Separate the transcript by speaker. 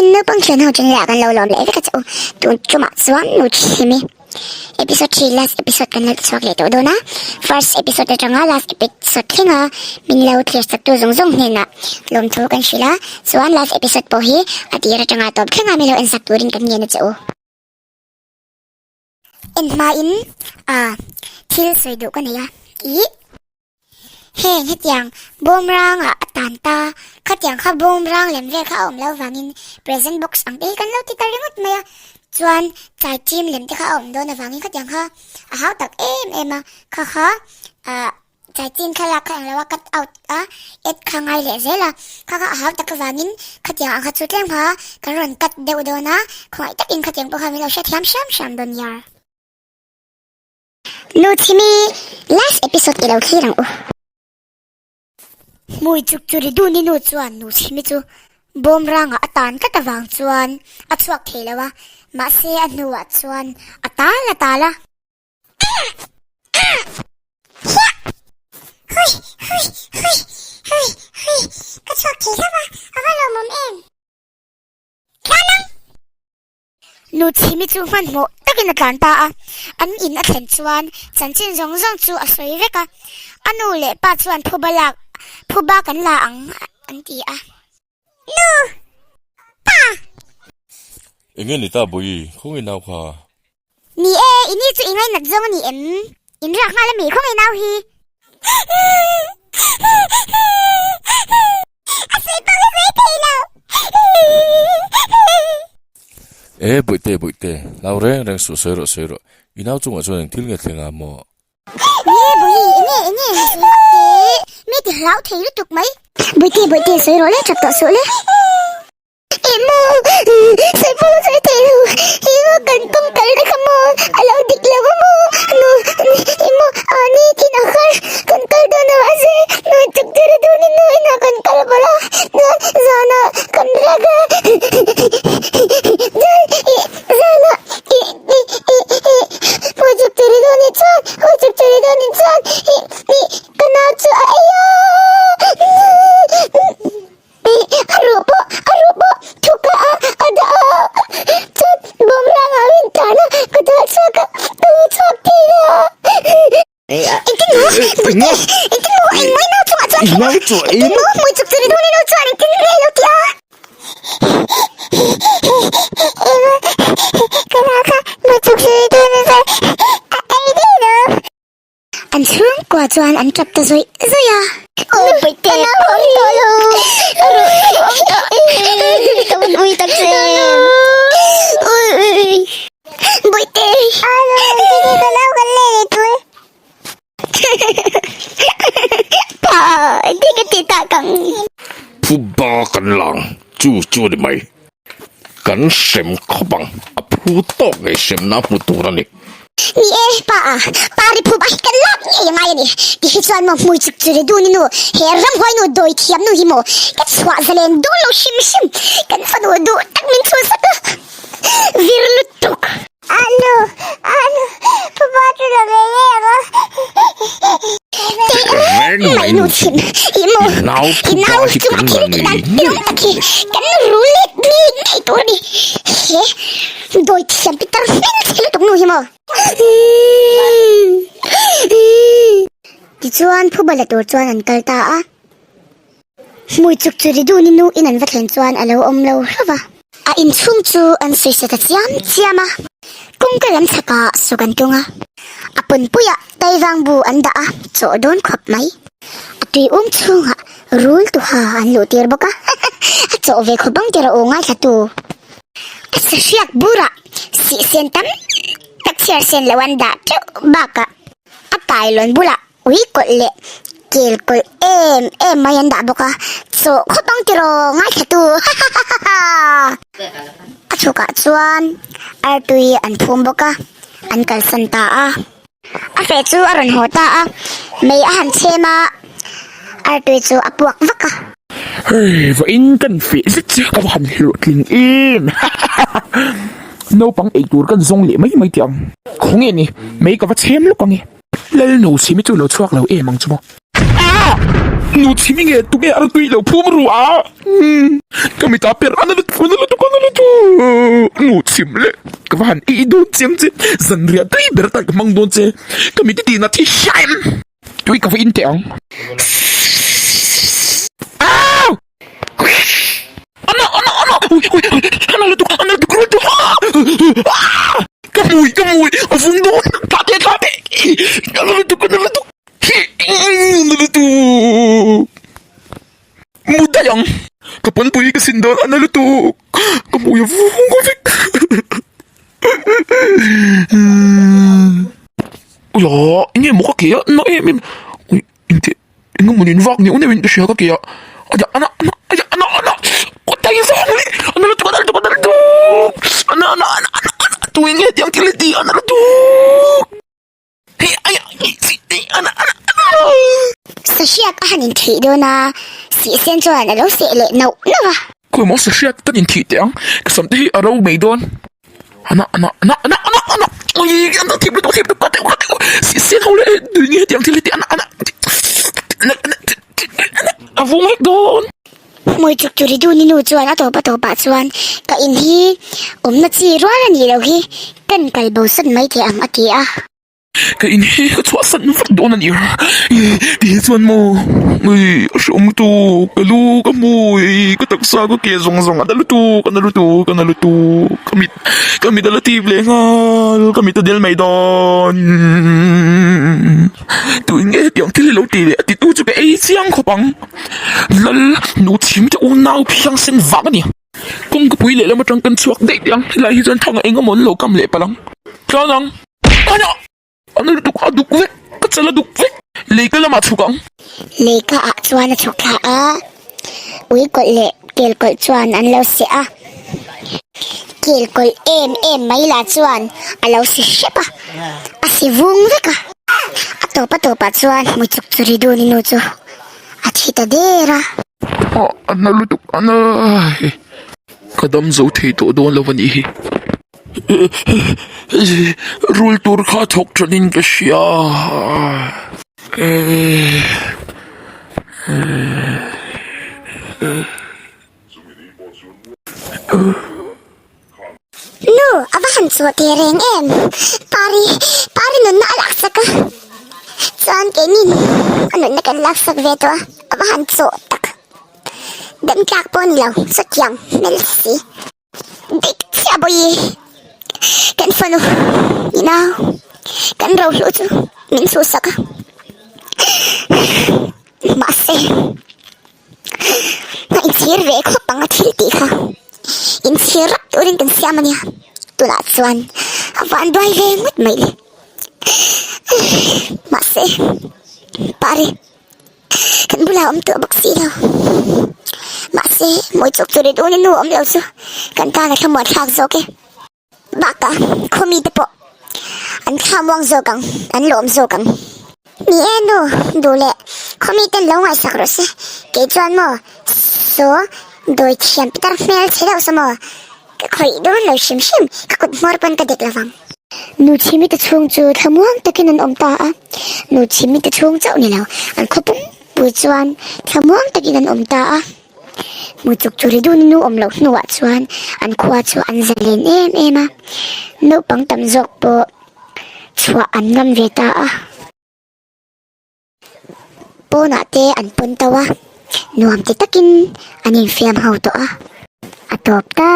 Speaker 1: Naupang thian ho channel ah kan lo lawm leh vek a che u. Tun tumah chuan nu chhimi episode thi last episode kan lo ti chhuak leh tawh dawn a. First episode atanga last episode thleng a min lo thlir sak tu zawng zawng hnenah lawmthu kan hrilh a. Chuan last episode pawh hi a tir atanga tawp thleng a min lo en sak turin kan ngen a che u. En hmain a thil sawi duh ka nei a. Ih. Heng hetiang bawmrang ah a tan ta, khatiang kha bawmrang lem vel kha a awm loh vangin present box ang te hi kan lo ti ta ringawt mai a, chuan chai chim lem te kha a awm dawn avangin khatiang kha a hau tak em em a, kha kha ah chai chim thlalak kha englo a cut out a add kha ngai leh zel a, kha kha a hau tak avangin khatiang ang kha chu tlem kha kan rawn cut deuh dawn a, khawngaih takin khatiang pawh kha min lo hrethiam hram hram dawn nia. Nu Chhimi, last episode i lo thlir ang u. Hmui chuk chu ri dun i nu chuan Nu Chhimi chu bawm rangah a tan tlat avang chuan a chhuak thei lo a, mahse a hnuah chuan a tal a tal a. Hiah! Hui! Hui! Hui! Hui! Hui! Ka chhuak thei hlauh a, a va lawmawm em? Tlan ang! Nu Chhimi chu hmanhmawh takin a tlan ta a, an in a thlen chuan chanchin zawng zawng chu a sawi vek a, a nu leh pa chuan phuba lak phuba kan la ang an ti a. Nu! Pa!
Speaker 2: Enge ni ta Bawihi, khawngaih nau kha?
Speaker 1: Ni e, i ni chu i ngainat zawng a ni em? In riak nghal a mi khawngaih nau hi? A sawi pawh ka sawi thei lo.
Speaker 2: E Bawihte, Bawihte, hlau reng reng suh, sawi rawh, sawi rawh. I nau chungah chuan eng thil nge thleng a maw?
Speaker 1: Ni e Bawihi, enge, enge han sawi vak teh? Mi ti hlau thei lutuk mai. Bawihte, Bawihte, sawi rawh le, tap tawh suh le. Emaw, sawi pawh ka sawi thei lo, emaw kan kawng kal na kha maw a lo dik lo a maw, nu emaw ah ni thin a har kan kal dawn a mahse nu chuk tur a dawn in nu inah kan kal bawlh a, chuan zanah kan riak a, chuan ih zanah ih ih ih ih hawi chuk tur a dawn in chuan hawi chuk tur a dawn in chuan ih ih ka nau chu a ei a. A ruh pawh a ruh pawh thuk a a dah a chuan bawm rangah min tan a ka dah chhuak a ka lu chhuak thei a. Engtin maw Bute engtin maw engmah i nau chungah chuan thleng a engtin maw hmui chuk chu ri dawn i nau chuan engtin nge lo ti a. Ema ka nau kha hmui chuk chu ri dawn a chuan a ei daih lo. An chhungkua chuan an tap ta zawih zawih a. Mipui te pawh awm tawh lo. Ka mutpui tak che. Bawihte. Ka nau kan leh leh tur. Pa, engtin ka tih tak ang?
Speaker 2: Phuba kan lang chu chu a ni mai. Kan hrem khawp ang, a phu tawk ngei hremna hmu tur a ni.
Speaker 1: Ni e, pa a, pa ri phup a hi kan lak ngei a ngai a ni. Ti hi chuan maw hmui chuk chu ri dun i nu, he ramhuai nu dawi thiam nu hi maw ka chhuah zalen dawn lo hrim hrim, kan fanu duh tak min chhuhsak a, vir lutuk. Anu, anu, phupa chu la ve ngei ang a.
Speaker 2: Teh reng mai nu chhim,
Speaker 1: i maw,
Speaker 2: i nau
Speaker 1: i nau
Speaker 2: phupa hi
Speaker 1: chunga
Speaker 2: kan
Speaker 1: thil
Speaker 2: la
Speaker 1: tih dan
Speaker 2: ngei
Speaker 1: tirawm
Speaker 2: ngei
Speaker 1: tak hi kan rul let ngei ngei tur a ni. He dawi thiam pitar hmelchhe lutuk nu hi maw. Tichuan phuba la tur chuan an kal ta a. Hmui chuk chu ri dun i nu in an va thlen chuan a lo awm lo hlauh va. A inchhung chu an sawi sa ta chiam chiam a. Kawngka lam chhakah suk an tung a. A pawnpuiah Taivang bu an dah a, chawh dawn khawp mai. A tui um chhungah rul tuha an luh tir bawk a, a chawh ve khawp ang tir a aw ngaithla tu. A sahriak burah sihsen tam tak chhiar sen lo an dah teuh bakah a kailawn bulah Ui kawlh leh kel kawlh em em mai an dah bawk a, chawh khawp ang tiraw ngaithla tu hahahaha. A chhukah chuan artui an phum bawk a, an kalsan ta a. A feh chu a rawn haw ta a, mei a han chhem a, artui chu a puak vak a.
Speaker 3: Hei vawiin kan feh zet che ka va han hlawhtling em hahahaha. Naupang eitur kan zawng leh mai mai tih ang. Khawnge ni, mei ka va chhem lawk ang e. Lal nu chhimi chu lo chhuak lo em ang chu maw? Ah! Nu chhimi nge tunge a tui lo phum ru a? Ka mita per a na lutuk a na lutuk a na lutuk. Nu chhim leh ka va han ei dawn chiang che, zanriah tui ber atan ka hmang dawn che, ka mite tihna thi hraim. Tui ka va in teh ang. Au! Ana ana ana ui ui ana lutuk ana lutuk lutuk ah! Ka hmui ka hmui a vung dawn thlah teh thlah teh ana lutuk ana lutuk ana lutuk mu daih ang ka pawnpui ka sin dawn ana lutuk ka hmui a vung vek. Ula enge maw ka ke a na em em ui engti eng emaw nen vak neuh neuhin ka hria ka ke a a ana ana ana ana ana kawt dai vang leh ana lutuk ana lutuk ana lutuk ana ana ana ana ana tuin nge tiang thil hi ti ana lutuk hei ai ai ana ana ana.
Speaker 1: Sahriak a han inthih dawn a, Sihsen chuan a lo seh leh nauh nauh a.
Speaker 3: Khawi maw sahriak kan inthih teh ang, ka sam te hi a ro mai dawn. Ana ana ana ana ana ana ui ana thip lutuk thip lutuk ka teuh ka teuh sihsen ho leh tui nge hetiang thil hi ti ana ana ana ana ana a vung vek dawn.
Speaker 1: Hmui chuk chu Riduni nu chuan a tawp a tawpah chuan ka in hi awmna chi rual a nih loh hi kan kal bo san mai thei ang a ti a.
Speaker 3: Ka in hi ka chhuahsan vat dawn a ni ti hi chuan maw ui a hreawm lutuk ka lu ka hmui ka taksa ka ke zawng zawng a na lutuk a na lutuk a na lutuk ka mit ka mit a la tip leh nghal ka mit a del mai dawn tui nge hetiang thil hi lo ti leh a titu chu ka ei chiang khawp ang lal nu chhim te unau phiangsen vang a ni. Kawngkapui lehlam atang kan chhuak daih teh ang, helai hi chuan thang eng emaw an lo kam leh palh ang. Tlan ang! Ana! Ana lutuk a duk vek, ka chal a duk vek, leika lamah chhuk ang.
Speaker 1: Leika ah chuan a chhuk thla a, ui kawlh leh kel kawlh chuan an lo seh a, kel kawlh em em mai lah chuan a lo si hrep a, a si vung vek a. A tawp a tawpah chuan hmuichuk chu ri dun i nu chu a thi ta der a.
Speaker 3: Ah a na lutuk a na ka dam zo thei tawh dawn lo a nih hi rul tur kha thawk than in ka hria
Speaker 1: Nu, a va han chhuah teh reng em? Pari, Pari nunna a laksak a, chuan keinin a nunna kan laksak ve tawh a, a va han chawh tak. Dem tlak pawh a ni lo, chutiang hmel si. Dik chiah bawi, kan fanu i nau, kan rohluh chu min chhuhsak a, mahse. A inchhir ve khawp ang a thil tih kha. Inchhir rap turin kan siam a nia. Tunah chuan a van duai ve ngawt mai le. Mahse, Pari, kan bulah awm tawh bawk si lo. Mahse, mawi chuk chu ri dun i nu awm lo chu kan tan a thlamuan thlak zawk e. Bakah khaw mite pawh an thla muang zawk ang, an lawm zawk ang. Ni e nu, duh leh khaw miten lo ngaihsak rawh se, kei chuan maw saw dawi thiam pitar hmel chhe deuh saw maw, ka khawih dawn lo hrim hrim, ka kut hmawr pawn ka dek lovang. Nu Chhimite chhung chu thla muang takin an awm ta a, Nu Chhimite chhung chauh ni lo, an khaw pumpui chuan thla muang takin an awm ta a. Hmuchuk chu ri dun nu awm loh hnuah chuan an khua chu an zalen em em a, naupang tam zawk pawh chhuah an ngam ve ta a. Pawnah te an pawn tau a, nuam ti takin an infiam ho tawh a, a tawp ta.